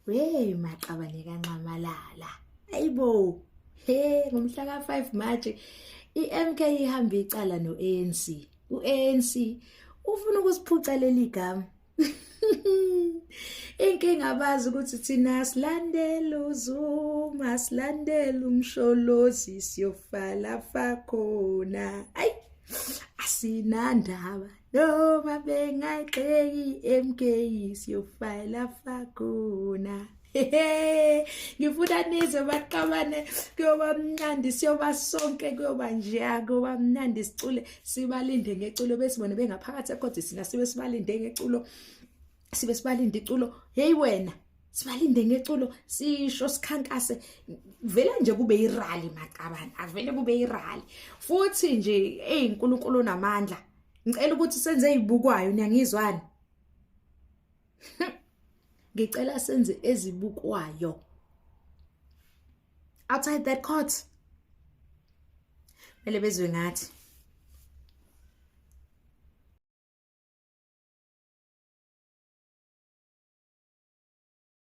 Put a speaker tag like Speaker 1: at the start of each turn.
Speaker 1: We maqabane kaNxamalala. Ayibo. He ngomhla ka5 March iMK ihamba icala noANC. UANC ufuna ukusiphuca leli gama. Inkinga bazi ukuthi thina silandela uZuma, silandela uMsholozi siyofala fakhona. Ayi asinandaba noma bengayigxeki MK siyofala fakhona. Ngifuna nizwe baqabane kuyoba mnandi siyoba sonke kuyoba nje kuyoba mnandi sicule sibalinde ngeculo besibone bengaphakathi ekhodi sina sibe sibalinde ngeculo sibe sibalinde iculo hey wena sibalinde ngeculo sisho sikhankase vele nje kube irally maqabane avele kube irally futhi nje hey uNkulunkulu onamandla ngicela ukuthi senze izibukwayo niyangizwani. Ngicela senze ezibukwayo outside that court. Mele bezwe ngathi.